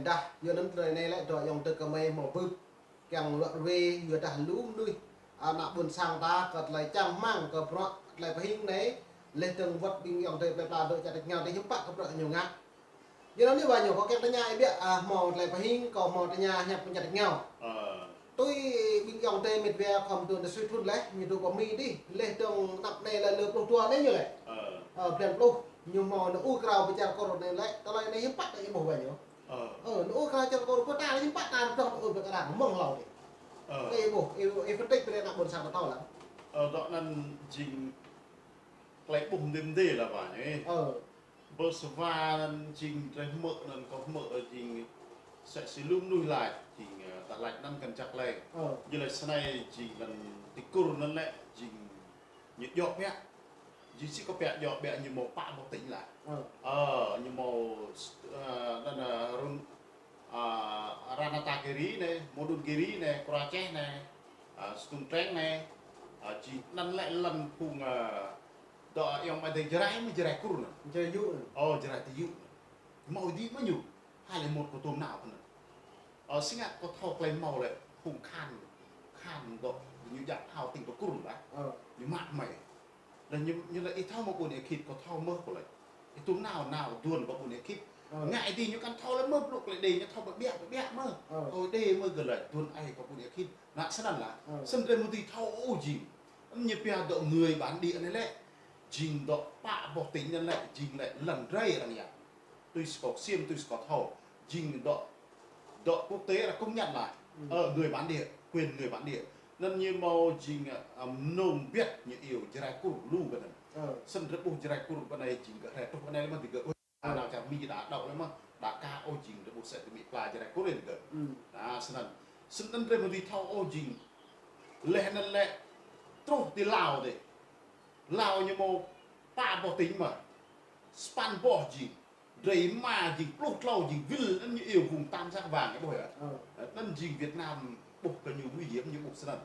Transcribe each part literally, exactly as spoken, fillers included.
Dah, yua anŭn tơlơi anai lĕ dŏ ayŏng adơi kơmơi hmâo bưp kiăng lŏ ruai, yua dah lu mơnuih, ană ƀôn sang ta kơ tơlơi čang rơmang kơ bruă tơlơi pơhing anai, laih dơ̆ng wơ̆t ƀing ayŏng adơi plơi pla dŏ čar tač rơngiao dih hiư̆m pă kơ bruă ñu ngă. Yua anŭn anai wa ñu kâo kiăng tơña ih biă, ah, hmâo tơlơi pơhing, kâo hmâo tơña hiăp kơ čar tač rơngiao. Tui ƀing ayŏng adơi mĕt wa khŏm tŭ tơlơi sui thŭn laih, ñu tŭ pơ Mi dih, laih dơ̆ng anăp anai lĕ lơ pluh dua anai ñu lĕ. Ơ, blan pluh, ñu hmâo nao ur krao pơ čar Kur anai lĕ, tơlơi anai hiư̆m pă tơlơi ih ƀuh wa ñu. Ơ, nao ur krao čar Kur, kơ ta lĕ hiư̆m pă ta rơđah nao ur pơ krao mơ̆ng hlâo dih. Ơ. Kơ ih ƀuh, ih, ih phân tích brơi ană ƀôn sang ta thâo lăng. Ơ, dŏ anŭn jing tơlơi ƀuh mơdê mơdê lah wa ñu. Ơ. Bơ sơva anŭn jing drơi hmư̆ anŭn kâo hmư̆ jing sĕ si lu mơnuih laĭ jing, ơ, ta laĭ anŭn kăn čăk lĕ. Ơ. Jing laĭ snei jing anŭn ti Kur anŭn lĕ jing ñu djŏ biă. Jing si kâo biă djŏ biă ñu hmâo pă boh tỉnh laĭ. Ơ. Ơ, ñu hmâo, ơ, anŭn, ơ, run, ơ, Ratanagiri anai, Mondulkiri anai, Kra Cheh anai, ơ, Stung Treng anai, ơ, jing anŭn lĕ lŏn phung, ơ, dŏ ayŏng amai adơi Jarai mơ̆ Jarai Kur anŭn. Jarai Tayuk anŭn. Ơ, Jarai Tayuk anŭn. Hmâo dih mơ̆ ñu. Hai lĕ một kơ tôm nao anŭn. Ơ, si ngă kâo thâo tơlơi hmâo lĕ phung khan, khan dŏ ñu djă thâo tĭng pơ Kur laih. Ơ. Ñu mă mơi. Laih ñu, ñu laĭ ih thâo mơ̆ ƀôn Ea Khit, kâo thâo mơ̆ kâo laĭ. Ih tŭ nao, nao duôn pơ ƀôn Ea Khit. Ơ. Ngă ih dih ñu kăn thâo lĕ mơ̆, blŭ tơlơi Êđê ñu thâo ƀiă ƀiă mơ̆. Ơ. Ơ, Êđê mơ̆ gơ̆ laĭ duôn ai pơ ƀôn Ea Khit. Anŭn snăn lah. Ơ. Snăn drơi mơ̆ng tih thâo ôh jing. Anŭn ñu pia dŏ người bản địa anai lĕ. Jing dŏ pă boh tỉnh anŭn lĕ, jing lĕ lŏn drơi arăng yap. Tui si kâo ksiêm, tui si kâo thâo. Jing dŏ, dŏ quốc tế arăng công nhận laih. Ơ, người bản địa, quyền người bản địa. Anŭn ñu hmâo jing, ơ, mơnơ̆ng biăt ñu iâu Jarai Kur lu kơ anŭn. Ơ. Snăn drơi ƀuh Jarai Kur ƀơi anai jing gơ̆ hrĕ truh ƀơi anai lĕ mơ̆ dih gơ̆. Ơ. Ană čar Mi đa đŏ lĕ mơ̆, đa ka ôh jing drơi ƀuh sĕ tơmĭ pla Jarai Kur lĕ gơ̆. Anŭn snăn. Snăn drơi mơ̆ng dih thâo ôh jing. Laih anŭn lĕ truh ti Lao dih. Lao ñu hmâo pă boh tỉnh mơ̆. Sapăn boh jing. Drơi rơma jing, pluh klâo jing, ville anŭn ñu iâu vùng tam giác vàng, ih ƀuh yơh. Ơ. Anŭn jing Việt Nam ƀuh kơ ñu nguy hiểm ñu ƀuh snăn.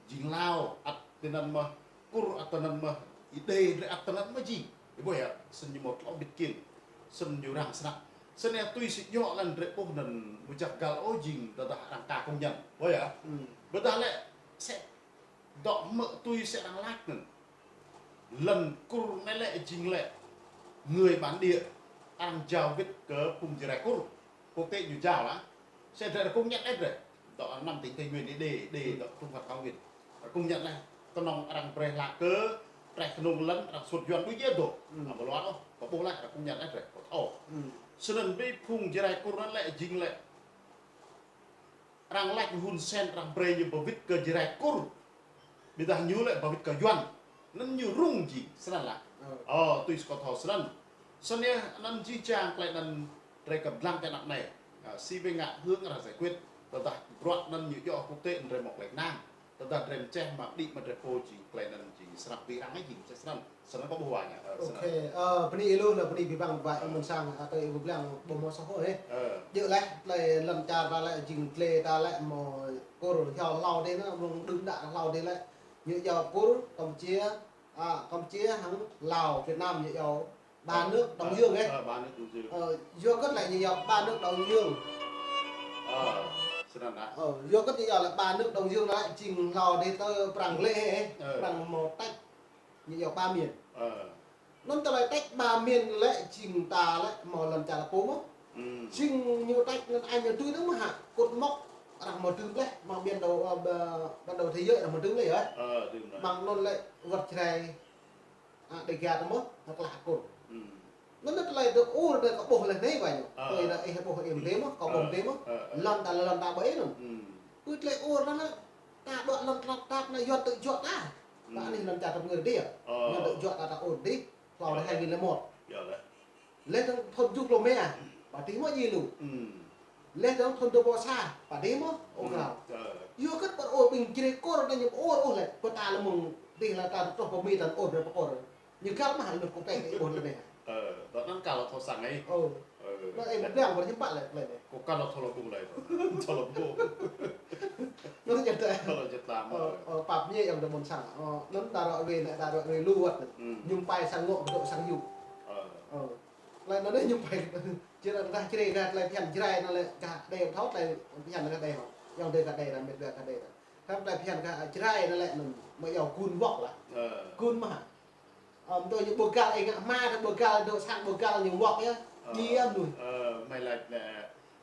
Jing Lao ăt tơ anŭn mơ̆, Kur ăt tơ anŭn mơ̆, Êđê drơi ăt tơ anŭn mơ̆ jing. Ih ƀuh yơh, snăn ñu hmâo tlâo bĭt kiăng. Snăn ñu răng snăk. Snăn yơh tui si djŏ lăn drơi ƀuh anŭn mơ̆ jak găl ôh jing, tơdah arăng ka công nhận. Ƀuh yơh. Ƀôdah lĕ, sĕ dŏ hmư̆ tui sĕ arăng laĭ anŭn. Lŏn Kur anai lĕ jing lĕ người bản địa arăng jao wĭt kơ phung Jarai Kur. Quốc tế ñu jao lah. Sĕ drơi arăng công nhận lĕ drơi. Dŏ năm tỉnh Tây Nguyên Êđê, Êđê dŏ Trung Hoa Thảo Nguyên. Arăng công nhận lĕ. Kơnơ̆ng arăng brơi hlak kơ, treh kơnơ̆ng lŏn arăng suôt Yuan đuaĭ djơ̆ dŏ. Ơ, ƀu luă ôh, kâo ƀuh lĕ arăng công nhận lĕ drơi, kâo thâo. Snăn bi phung Jarai Kur anŭn lĕ jing lĕ arăng laĭ Hun Sen arăng brơi ñu ba wĭt kơ Jarai Kur. Ƀôdah ñu lĕ ba wĭt kơ Yuan. Anŭn ñu rŭng jing, snăn lah. Ơ. Ơ, tui si kâo thâo snăn. Snăn yơh, anŭn jih jang tơlơi anŭn drơi kơ lăng tơ anăp anai. Ơ, si ƀing ngă hương arăng giải quyết. Tơdah bruă anŭn ñu djŏ quốc tế anŭn drơi hmâo tơlơi kơnang. Tơdah drơi mơčeh mă đĭ mă drơi pô jing tơlơi anŭn jing srăng tui arăng jing mơčeh snăn. Snăn kâo ƀuh wa ñu, ơ, snăn. Ôkê, ơ, bơni ih lu, anŭn bơni abih bang wa ih ƀôn sang, ơ, tơ ih ƀuh blang ƀuh hmâo soh ôh, ơ. Ơ. Djơ̆ laih, tơlơi lŏn čar ta lĕ, jing tlê ta lĕ, hmâo Kur, hiao Lao dih anŭn, mơ̆ng đưm đă Lao dih lĕ. Ñu iâu Kur, Kampuchia, a, Kampuchia, hăng Lao, Việt Nam ñu iâu ba nước Đông Dương, ơ. Ơ, ba nước Đông Dương. Ơ, yua kơ lĕ ñu iâu ba nước Đông Dương. Ơ, snăn lah. Ơ, yua kơ ñu iâu lĕ ba nước Đông Dương lĕ, jing Lao dih tơ Prăng lĕ, ơ. Prăng hmâo tĕč. Ñu iâu ba miền. Ơ. Anŭn tơlơi tĕč ba miền lĕ jing ta lĕ hmâo lŏn čar ta pô mơ̆. Jing ñu tĕč anŭn ai ñu tui anŭn mơ̆ hă. Cột mốc arăng hmâo dưm lĕ, hmâo bản đồ, ơ, ba-, bản đồ thế giới arăng hmâo dưm lĕ yơh. Ơ, dưm lĕ. Mơ̆ng anŭn lĕ wơ̆t Jarai, a, Đêga ta mơ̆, hơ̆k lah Kur. Anŭn tơlơi dŏ ur dih kâo ƀuh lĕ anai wa ñu. Ơ. Tui dah ih ƀuh ih mơ̆ dih mơ̆, kâo ƀuh mơ̆ dih mơ̆. Ơ, ơ. Lŏn ta lŏn ta ƀơi anŭn. Tui tơlơi ur anŭn lĕ, ta dŏ lŏn tơnap tap anai Yuan tŭ juă ta. Ta anai lŏn čar ta pơngơ̆ dih. Ơ. Yuan tŭ juă ta ta ur dih. Hlâo dih hai nghìn lẻ một. Yơh lĕ. Laih dơ̆ng thŭn tơjuh pluh rơma, ba dih mơ̆ jing lu. Laih dơ̆ng thŭn dua pluh sa, ba dih mơ̆, ơ, ur krao. Yua kơ pơ ur ƀing Jarai Kur anai ñu ur ôh lĕ, pơ ta lĕ mơ̆ng dih lĕ ta truh pơ Mi ta ur brơi pơ Kur. Ñu găl mă hă lu kơ pĕ ih ƀuh lĕ anai. Ơ, dŏ anŭn kâo lŏ thâo săng ai. Ơ. Ơ. Anŭn ih ƀuh blang ƀơi hiư̆m pă lĕ, lĕ anai. Kâo kâo lŏ thâo lŏ ƀuh lĕ. Thâo lŏ ƀuh. Anŭn jơ̆ tơ. Thâo lŏ jơ̆ tlam. Ơ, ơ, pap ñu ayŏng adơi ƀôn sang. Ơ, anŭn ta ră ruai anai, ta ră ruai lu wơ̆t. Ñu pai sang ngŏ, kơdŏ sang yŭ. Ơ. Ơ. Laih anŭn ñu pai. Jrai, tơdah Jrai, tơdah tơlơi phiăn Jrai anŭn lĕ gah Đê thâo, tơlơi phiăn gah Đê hŏ. Ayŏng adơi gah Đê anŭn, met wa gah Đê anŭn. Khăm tơlơi phiăn gah Jrai anŭn lĕ anŭn, mă yâo gun wŏk lah. Ơ. Gun mơ̆ hă? Ơ, mơ̆ tui ñu ƀu găl, ih ngă hma, tơ ƀu găl, dŏ sang ƀu găl ñu wŏk yơh. Ơ. Ñu yơh mơnuih. Ơ, mơ̆ laĭ lĕ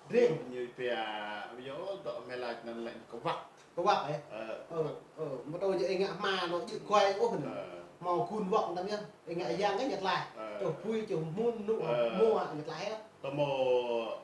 Dreng. Ñu pia, yơh, dŏ mơ̆ laĭ anŭn lĕ kơwăk. Kơwăk, ơ? Ơ, kơwăk. Ơ, ơ, mơ̆ tui ñu ih ngă hma anŭn djơ̆ kuai ôh anŭn. Ơ. Hmâo gun wŏk tơm yơh. Ih ngă yang kơ ñu tlaih. Ơ. Tơ pui čô mơ̆n nŭ, ơ, mơ̆ ñu tlaih yơh. Tơmơ̆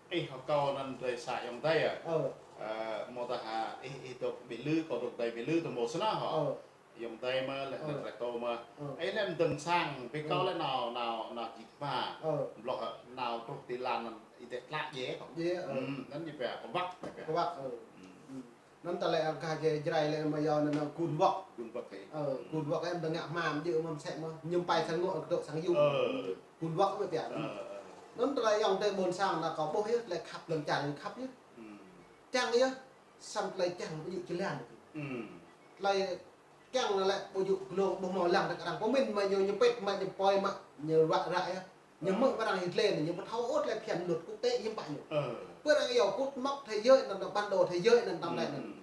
ih hơkâo anŭn drơi sa ayŏng adơi yơh. Ơ. Ơ, mơ̆ tah hă ih, ih dŏ ƀơi lư, kâo dŏ adơi ƀơi lư, tơmơ̆ snăn hŏ. Ơ. Ayŏng adơi mơ̆ lĕ anŭn, ơ, drơi kâo mơ̆. Ơ. Ih lĕ mơ̆ng dơ̆ng sang, ƀơi kâo, ơ, lĕ nao, nao, nao jing hma. Ơ. Blŏh, nao truh ti lăn anŭn, ih tĕ tlă djai kâo. Djai, ơ. Hm, anŭn ñu pia kơwăk, ñu pia. Kơwăk, ơ. Hm. Hm. Anŭn tơlơi gah Jrai lĕ mơ̆ yâo anŭn gun wŏk. Gun wŏk, ơ. Ơ, gun wŏk em dơ̆ng ngă hma, djơ̆ mơ̆ mơsĕ mơ̆. Ñu pai sang ngŏ kơ dŏ sang yŭ. Ơ. Gun wŏk mơ̆ pia. Ơ, ơ. Anŭn tơlơi ayŏng adơi ƀôn sang anŭn kâo ƀuh yơh, tơlơi khăp lŏn čar ñu khăp yơh. Hm. Čang yơh. Samơ̆ tơlơi čang ƀu djơ̆ jơlan. Hm. Tơlơi kiăng anŭn lĕ ƀu djơ̆ glông ƀu hmâo lăng tơ arăng pơmĭn mă ñu, ñu pĕt mă ñu poi mă ñu ruă ră yơh. Ñu, ơ, mơ̆ arăng yơh tơlơi anŭn ñu ƀu thâo ôh tơlơi phiăn luật quốc tế hiư̆m pă ñu. Ơ. Pơ arăng yâo kut mŏk thế giới anŭn, bản đồ thế giới anŭn tơm lĕ anŭn.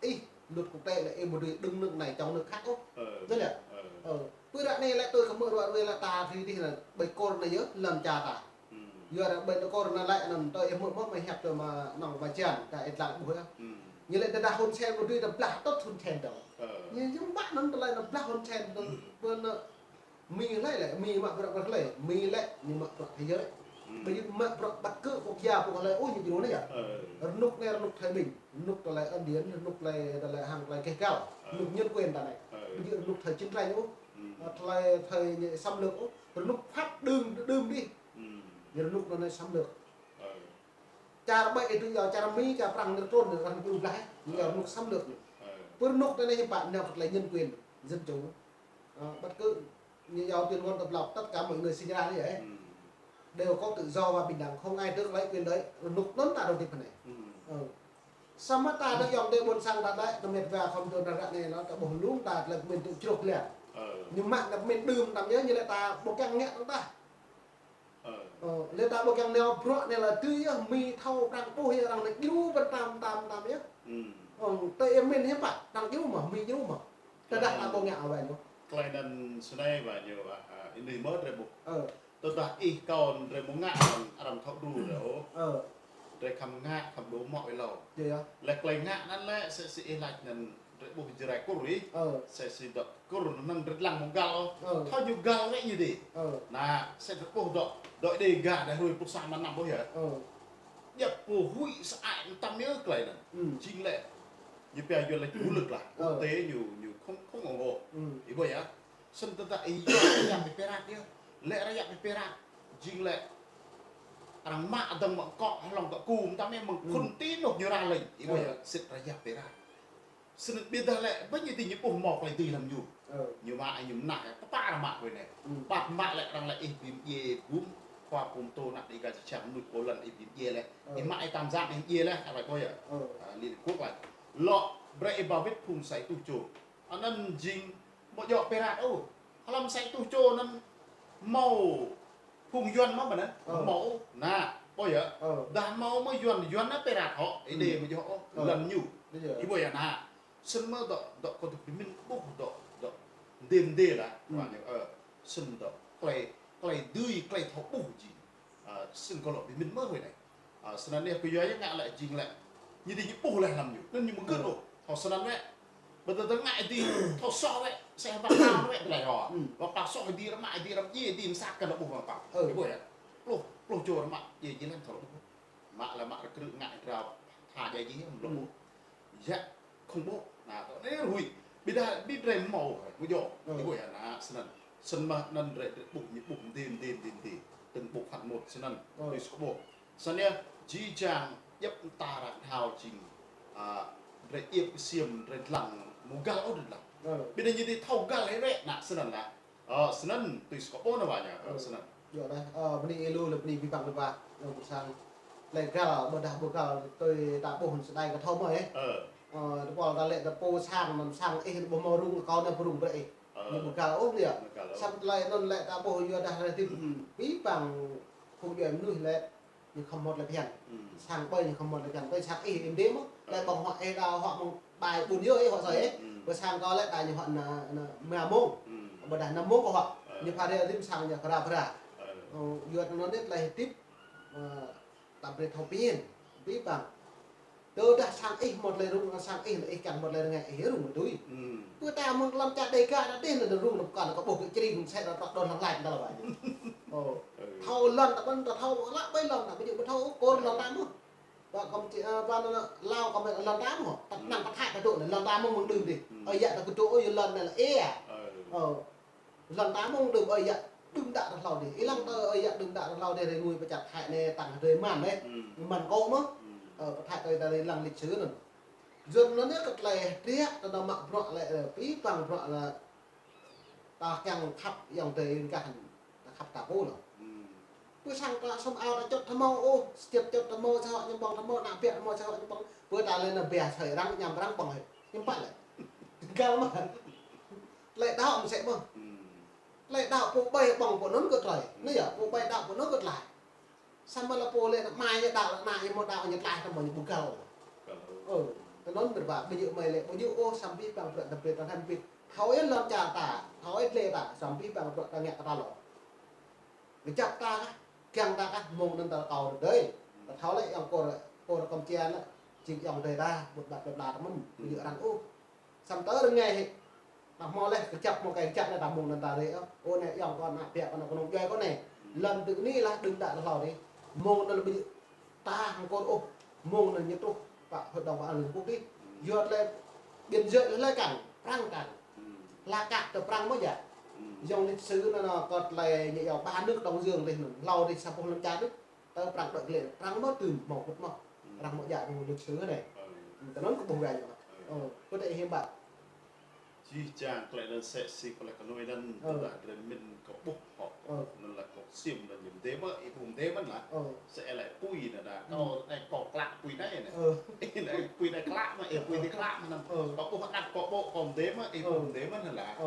Ih, luật quốc tế lĕ ih ƀu dưi đứng nước này chống nước khác ôh. Ơ. Djơ̆ lĕ. Ơ. Ơ. Pơ ră anai lĕ tui kơ mơ̆ ruă ruai lĕ ta ri dih anŭn ƀơi kôr anŭn yơh lŏn čar ta. Hm. Yua anŭn ƀơi anŭn kôr anŭn lĕ anŭn tơ ih mơ̆ mơ̆ mơ̆ hiăp tơ mă anŏ mă jan, ta ih lăng ƀuh yơh. Hm. Ñu lĕ tơdah Hun Sen ƀu dưi tơblah tơ̆t Hun Sen dơ̆ng. Ơ. Ñu yơh mă anŭn tơlơi anŭn blah Hun Sen dơ̆ng. Hm. Pơ anŭn Mi lĕ lĕ, Mi mă bruă bruă lĕ, Mi lĕ ñu mă bruă thế giới. Hm. Ƀu djơ̆ mă bruă bất cứ quốc gia pô lĕ, ôh, ñu djru anai yơh. Ơ. Rơnŭk anai rơnŭk thời bình, rơnŭk tơlơi ân điển, rơnŭk tơlơi, tơlơi hăng tơlơi keh găl, ơ, rơnŭk nhân quyền ta anai. Ơ. Ƀu djơ̆ rơnŭk thời chiến tranh ôh. Hm. Ơ, tơlơi thời xâm lược ôh, rơnŭk Pháp đương, đương đi. Hm. Ñu rơnŭk anai xâm lược. Ơ. Čar ƀai ih tui yơh, čar Mi, čar Prăng ñu trŭn, ñu arăng pơblah, ñu, ơ, yơh rơnŭk xâm lược ñu. Ơ. Pơ rơnŭk anai hiư̆m pă nao kơ tơlơi nhân quyền, dân chủ. Ơ, bất cứ ñu yơh tuyên ngôn độc lập, tất cả mọi người sinh ra như vậy. Hm. Đều có tự do và bình đẳng, không ai tước lấy quyền đấy. Rơnŭk anŭn ta dŏ hơdip anai. Hm. Ơ. Samơ̆ ta dŏ ayŏng adơi ƀôn sang ta đơi, tơ met wa khŏm dŏ ră anai anŭn, ta ƀuh lung ta tơlơi pơmĭn tŭ čruk lĕ. Ơ. Ñu mă tơlơi pơmĭn đưm tơm yơh, ñu lĕ ta ƀu kiăng ngă tơ̆ng tah. Ơ. Ơ, lĕ ta ƀu kiăng nao bruă anai lĕ tui yơh, Mi thâo Prăng ƀuh yơh, arăng anai djru ƀơ̆n tam, tam, tam yơh. Hm. Ơ, tơ ih pơmĭn hiư̆m pă, Prăng djru mơ̆, Mi djru mơ̆. Tơdah ta ƀu ngă awai ñu. Tơlơi anŭn snei wa ñu, a, a, ih nui mơ̆ drơi ƀuh. Ơ. Tơdah ih kâo drơi ƀu ngă anŭn arăng thâo djru drơi ôh. Ơ. Drơi khăm ngă, khăm dŏ mă wai lâo. Yơh, yơh. Lĕ tơlơi ngă anŭn lĕ, sĕ si ih laĭ anŭn Drơi ƀuh Jrai Kur ih. Ơ. Sĕ si dŏ Kur anŭn drơi lăng mơ̆ng găl ôh. Ơ. Thâo ñu găl wĕ ñu dih. Ơ. Anŭn, sĕ drơi ƀuh dŏ, dŏ Đêga, đah hrui pluh sa mơnăm ƀuh yơh. Ơ. Djŏp pô huĭ sơăi mơtam yơh tơlơi anŭn. Hm. Jing lĕ. Ñu pia yua lĕ vũ lực lah. Ơ. Quốc tế ñu, ñu không, không ủng hộ. Hm. Ih ƀuh yơh. Sĕ tơdah ih yua ră anai pơrat yơh. Lĕ ră anai pơrat. Jing lĕ. Arăng mă dơ̆ng mă kŏ hlŏng kơ kŭm mơtam yơh mơ̆ng, hm, khul ti anŭn ñu ra lĕ. Ih ƀuh yơh. Ơ. Sĕ ră anai pơrat. Sĭt ƀiădah lĕ, ƀing ñu ti ñu ƀuh mơ̆ tơlơi dưi lăm ñu. Ơ. Ñu mă, ñu mơnah, pơpă arăng mă kơ anai. Hm. Păt mă lĕ arăng lĕ ih ƀing djai bum, khua bum tô năk Đêga či čang mơnuih pô lăn ih ƀing djai lĕ. Ơ. Ih mă ih tam jang ih djai lĕ, arăng ƀuh yơh. Ơ. A, Liên Hợp Quốc lĕ. Lŏ brơi ih ba wĭt phung sa êtuh čô. Anŭn jing, mơ̆ djơ̆ pơrat ôh. Hlăm sa êtuh čô anŭn hmâo phung Yuan mơ̆ ƀơi anŭn? Ơ. Hmâo. Anŭn, ƀuh yơh. Ơ. Dah hmâo mơ̆ Yuan, Yuan anŭn pơrat hŏ, ih, hm, djai mơ̆ djơ̆ ôh. Ơ. Lăn ñu. Djơ̆. Ih ƀuh yơh anŭn. Sĭt mơ̆ dŏ, dŏ kơ dŏ pơmĭn ƀuh dŏ, dŏ. Đêm đêm lah. Hm. Anŭn, ơ, sĭt dŏ. Tơlơi, tơlơi dưi, tơlơi thâo ƀuh jing. Ơ, sĭt kơ lŏ pơmĭn mơ̆ hrơi anai. Ơ, sĭt anŭn yơh kơ yua yơh ngă lĕ jing lĕ. Ñu dih ñu ƀuh lĕ lăm ñu. Anŭn ñu mơ̆ng gơ̆t ôh. Thâo sĭt anŭn wĕ. Ƀu tơdah ngă ih dih, thâo soh wĕ. Sĕ wăk tao wĕ tơlơi hŏ. Hm. Wăk tao soh ih dih rơmă ih dih răm djai ih dih mơsat kơ lŏ ƀuh wăk tao. Ơ. Ih ƀuh yơh. Pluh, pluh čô rơmă djai jing lĕ thâo lŏ ƀuh. Mă lĕ mă rơkrư̆ ngă ih drao. Tha djai jing lĕ lŏ ƀuh. Hm. Yă, không ƀuh. Anŭn, tơ anai hrui. Ƀiădah, ƀiădah drơi hmâo, ƀu djơ̆. Ơ. Ih ƀuh yơh, anŭn, sĭt anŭn. Sĭt mơ̆ anŭn drơi, drơi ƀuh ñu ƀuh mơdê, mơdê, mơdê, mơdê. Tơ̆ng ƀuh phăn mŭt, sĭt anŭn. Ơ. Tui sơ̆ kơ ƀuh. Sĭt anŭn yơh, jih jang, djŏp mơta arăng thâo jing. A, drơi iĕp kơ siam, drơi lăng, mơ̆ găl ôh drơi lăng. Ơ. Ƀiădah ñu dih thâo găl hĭ wĕ, anŭn, sĭt anŭn lah. Ơ, sĭt anŭn, tui sơ̆ kơ ƀuh anŭn wa ñu. Ơ, ơ, sĭt anŭn. Yơh lah, ơ, bơni ih lu lĕ bơni abih bang anŭn wa. Anŭn ƀuh sang. Tơlơi găl, ƀôdah ƀu găl, tui ta ƀuh sơdai kơ thâo mơ̆, ơ. Ơ. Ơ, tơpul ta lĕ ta pô sang, anŭn sang ih ƀu hmâo rŭng, kâo anai pơrŭng brơi ih. Ơ. Ñu ƀu găl ôh yơh. Ƀu găl ôh. Samơ̆ tơlơi anŭn lĕ ta ƀuh yua dah rơdip, hm, abih bang Phung djuai mơnuih lĕ ñu khŏm mŭt lĕ phiăn. Sang ƀơi ñu khŏm mŭt lĕ phiăn. Ƀơi sang ih êm đĭ mơ̆n. Lĕ ƀơ̆ng huă ih đa huă mơ̆ng ƀai ƀun yơh ih huă soi ih. Ƀơi sang kâo lĕ đa ñu huă na, na mơ̆ng mông. Ƀôdah năm mông kâo huă. Ñu phara rĭm sang ñu phara phara. Ơ, yua anŭn nĕt lĕ hơdip, ơ, ta brơi thâo pơmĭn. Abih bang. Tơdah sang ih mŭt lĕ rŭng, sang ih lĕ ih kiăng mŭt lĕ rơngai ih rŭng mă tui. Pơ ta mơ̆ng lŏn čar Đêga ta dih lĕ rŭng lăm kăn kơ ƀuh kơ čri mơ̆ng sĕ ta trŏ đon lăng lač ta lă ƀai. Ơ. Thâo lŏn ta ƀăn ta thâo lă ƀai lŏn ta ƀu djơ̆ ƀu thâo kơ lŏn ta mơ̆n. Ƀă kăm či, ơ, ƀă anŭn Lao kăm lŏn ta mơ̆n. Ta năng pơthai ta dŏ lĕ lŏn ta mơ̆n mơ̆ng đưm dih. Ơ yă ta kơ dŏ ơi lŏn anai lĕ ê. Ơ. Lŏn ta mơ̆ng đưm ơi yă đưm đă ta hlâo dih. Ih lăng tơ ơi yă đưm đă ta hlâo dih rai ngui pơčăt Thái anai tăng rai mơ̆n anai. Mơ̆n kâo mơ̆n. Ơ, pơthai tơ ta rai lăng lịch sử anŭn. Yua anŭn yơh kơ tơlơi hơdră ta nao mă bruă lĕ, ơ, abih bang bruă lĕ ta kiăng khăp ayŏng adơi ƀing gah ta khăp ta pô lŏ. Pơ sang ta sum ao ta čŏt tơmâo ôh, sơčet čŏt tơmâo, sa hŏk ñu ƀơ̆ng tơmâo, ană ƀiă tơmâo, sa hŏk ñu ƀơ̆ng. Pơ ta lĕ ană ƀiă soi arăng, ñăm arăng ƀơ̆ng hơi. Hiư̆m pă lĕ. Gal mơ̆n. Tơlơi đaŏ mơsĕ mơ̆n. Tơlơi đaŏ pô ƀai ƀơ̆ng pô anŭn kơ tơlơi. Anai yơh, pô ƀai đaŏ pô anŭn kơ tơlơi. Samơ̆ lĕ pô lĕ ană mai ñu đaŏ, ană ñu mơ̆ đaŏ ñu tơlơi tơmâo ñu ƀu gal. Ơ, tơ anŭn ƀơ̆ng ƀă, ƀu djơ̆ mai lĕ, ƀu djơ̆ ôh, samơ̆ abih bang bruă ta brơi ta hrăm pit. Thâo ih lŏn čar ta, thâo ih tơlơi ta, samơ̆ abih bang bruă ta ngă kơ ta lŏ. Kơjăp ta kah, kiăng ta kah, mơ̆ng anŭn ta kâo rơdơi. Ta thâo lĕ ayŏng kôr, kôr Kampuchia lĕ, jing ayŏng adơi ta, ƀut ƀat ƀut la ta mơ̆n, ƀu djơ̆ arăng ôh. Samơ̆ tơ rơngai hĭ. Ta hmâo lĕ kơjăp hmâo kơ kơjăp lĕ ta mơ̆ng anŭn ta rê ôh. Ơ, anai ayŏng kâo ană ƀiă kâo ană kơnung djuai kâo anai. Lŏn tơ anai lah đưm đă ta hlâo dih. Mơ̆ng anŭn ƀu djơ̆ ta hăng kôr ôh. Mơ̆ng anŭn ñu truh pă hội đồng bảo an Liên Hợp Quốc dih. Yua tơlơi biên giới lĕ kăng, Prăng kăng. Hla kă tơ Prăng mơ̆ yă. Yŏng lịch sử anŭn, anŭn kơ tơlơi ñu yua ba nước Đông Dương dih anŭn. Hlâo dih sa boh lŏn čar dih. Tơ Prăng đuaĭ glaĭ, Prăng mơ̆ tơm hmâo hŭt mơ̆. Prăng mơ̆ djă rŭng lịch sử anai. Tơ anŭn kơ ƀuh gai ñu. Ơ, kơ tơlơi hiư̆m pă. Jih jang tơlơi anŭn sĕ si kơ lĕ kơ nuai anŭn tơdah drơi min kơ ƀuh hŏ. Anŭn lĕ kơ ksiêm anŭn ñu mơdê mơ̆, ih ƀuh mơdê mơ̆n lah. Sĕ lĕ apui anŭn dah. Kâo anai kâo klă apui anai anai. Ih anai apui anai klă mơ̆, ih apui anai klă mơ̆ anŭn. Kâo ƀuh anăp kâo ƀuh kâo mơdê mơ̆, ih ƀuh mơdê mơ̆n lah.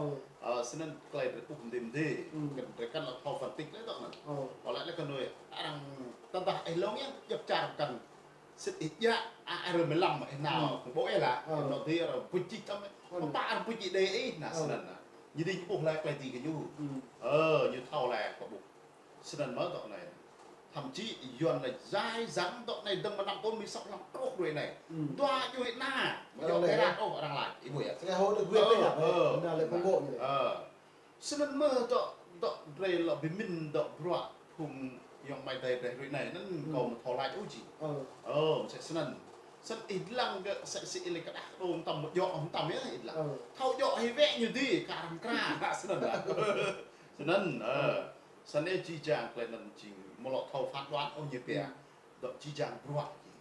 Ơ, snăn tơlơi drơi ƀuh mơdê mơdê. Kăn drơi kăn lŏ thâo phân tích lĕ tŏ anŭn. Ơ, lĕ lĕ kơ nuai arăng tơdah ih lŏng yơh djăp čar kăn. Sĭt ih djă, a, arăng mlam, ih nao, kơ ƀô̆ ih lah, ih nao dih arăng pŭč čih tăm, pă arăng pŭč čih đe ih, anŭn snăn lah. Ñu dih ñu ƀuh lĕ tơlơi dih kơ ñu. Ơ, ñu thâo lĕ kơ ƀuh. Snăn mơ̆ tŏ anai. Thậm chí Yuan lĕ jai jang tŏ anai dơ̆ng mơ̆ng năm ƀôn Mi Sŏk lăng truh ruai anai. Dua djuai ană, mơ̆ yua kơ rat ôh arăng lač, ih ƀuh yơh. Ơ, ơ. Snăn mơ̆ dŏ, dŏ drơi lŏ bi mĭn dŏ bruă phung ayŏng amai adơi drơi ruai anai anŭn kâo mơ̆ thâo lač ôh jing. Ơ, mơsĕ snăn. Snăn ih lăng gơ̆ sĕ si ih lĕ kơđah kơđông tăm mơ̆ djŏ hŏng tăm yơh ih lăng. Thâo djŏ hĭ wĕ ñu dih kơ arăng kra, snăn lah. Snăn, ơ. Snăn yơh jih jang tơlơi anŭn jing mơ̆ lŏ thâo phán đoán ôh ñu pia. Dŏ jih jang bruă jing.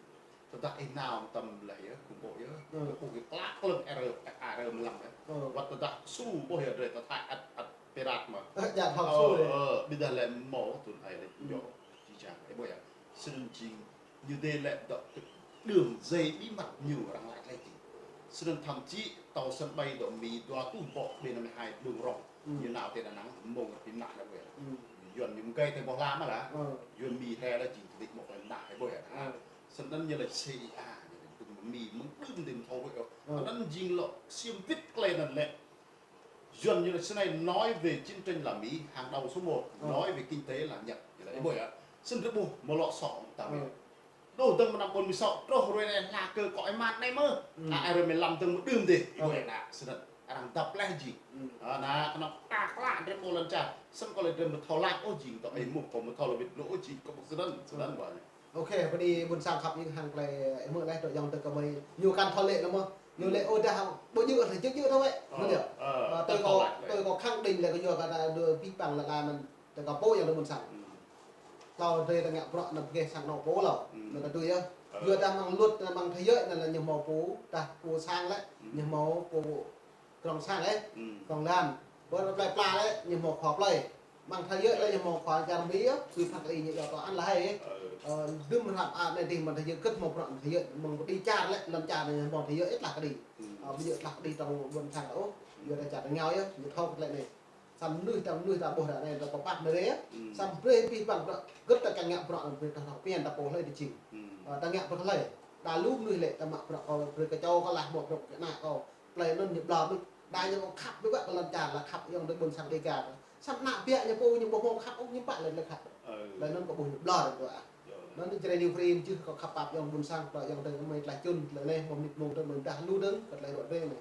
Tơdah ih nao tăm leh yơh, kơ ƀô̆ yơh. Kơ ƀô̆ yơh klă klơ̆ng arăng, arăng mlam yơh. Wăt tơdah su ƀô̆ yơh drơi ta Thái ăt, ăt pirat mơ̆. Ơ, ƀiădah lĕ mơ̆ tŭn ai lĕ djŏ jih jang, ih ƀuh yơh. Snăn jing ñu dê lĕ dŏ đường dây bí mật ñu arăng lač lĕ jing. Snăn thậm chí tàu sân bay dŏ Mi dua tuh ƀô̆ B năm mươi hai đường rộng. Ñu nao tơ Đà Nẵng, mơ̆ng rơpĭ mơnă lĕ ƀuh yơh. Yuan ñu mơ̆ng gai tơ boh lam mơ̆ lah. Yuan Mi he lĕ jing tơlơi mơ̆ tơlơi mơnă ƀuh yơh. Snăn ñu lĕ C I A, ñu lĕ Mi mơ̆ng đưm đưm thâo ƀuh yơh. Anŭn jing lŏ ksiêm wĭt tơlơi anŭn lĕ. Yuan ñu lĕ snei nói về chiến tranh là Mỹ, hàng đầu số một, nói về kinh tế là Nhật. Ñu lĕ ih ƀuh yơh. Snăn drơi ƀuh mơ̆ lŏ sŏ tăm yơh. Đôč dơ̆ng mơ̆ng năm ƀôn Mi Sŏk, truh ruai anai hla kơ kơ ih mơ̆n anai mơ̆. A, arăng mlam dơ̆ng mơ̆ng đưm dih, ih ƀuh yơh anŭn. Snăn arăng dăp leh jing. Ơ, anŭn kơ ta klă drơi ƀuh lŏn čar. Snăn kâo lĕ drơi mơ̆ thâo lač ôh jing, tŏ ih mŭk kâo mơ̆ thâo lŏ wĭt blŭ ôh jing, kâo ƀuh snăn, snăn ƀă ñu. Ôkê, pơđĭ ƀuôn sang khăp ih hăng tơlơi ih hmư̆ leh dŏ ayŏng adơi kơ mơi. Ñu kăn thâo lĕ lăm mơ̆. Ñu lĕ ôh dah ƀu djơ̆, hlơi djơ̆ djơ̆ thâo wĕ. Anŭn yơh. Tơ kâo, tơ kâo khẳng định lĕ kơ yua kơ ta dua pih păng lă la anŭn. Tơ kâo pô ayŏng adơi ƀuôn sang. Hlâo drơi ta ngă bruă anŭn pơgeh sang anŏ pô hlâo. Anŭn ta tui yơh. Yua dah mơ̆ng luật, mơ̆ng thế giới anŭn lĕ ñu hmâo pô, dah pô sang lĕ, ñu hmâo pô krong sang ih, krong lan. Pô plei pla lĕ, ñu hmâo khua plei. Mơ̆ng thế giới lĕ ñu hmâo khua čar Mi yơh, sui phat kơ ih ñu yua tòa án là hay. Ơ, đưm hrăm a anai dih mơ̆ng thế giới kơ̆t hmâo bruă mơ̆ng thế giới, mơ̆ng pơđĭ čar lĕ, lăm čar anai ñu hmâo thế giới ih tlah kơđi. Ơ, ƀu djơ̆ tlah kơđi trong ƀuôn sang ôh, yua dah čar tơngao yơh, ñu thâo kơ tơlơi anai. Samơ̆ mơnuih ta, mơnuih ta ƀuh ră anai ta pơpă mơ̆ rĕ. Hmm. Samơ̆ brơi pih păng bruă, gơ̆t ta kiăng ngă bruă anŭn brơi ta hlâo pơmĭn ta pô hlơi tơjing. Hmm. Ơ, ta ngă bruă hlơi. Đa lu mơnuih lĕ ta mă bruă kâo brơi kơ čô kâo lah mă bruă kơ ană kâo. Tơlơi anŭn ñu ƀlŏr mơ̆n. Đa ñu kâo khăp biă biă kơ lŏn čar lah khăp ayŏng adơi ƀôn sang Dêga. Samơ̆ ană biă ñu pô ñu ƀu hmâo khăp ôh ñu pă lĕ tơlơi khăp. Ơ. Tơlơi anŭn kâo ƀuh ñu ƀlŏr ră anai. Yơh. Anŭn Jrai New Free čih kâo khăp pap ayŏng ƀôn sang, kơ ayŏng adơi mơi tlaih čun, tơlơi anai mơ̆ng mơnit mơ̆ng tơ̆ng mơ̆ng dah lu dơ̆ng, kơ tơlơi ruă rê anai.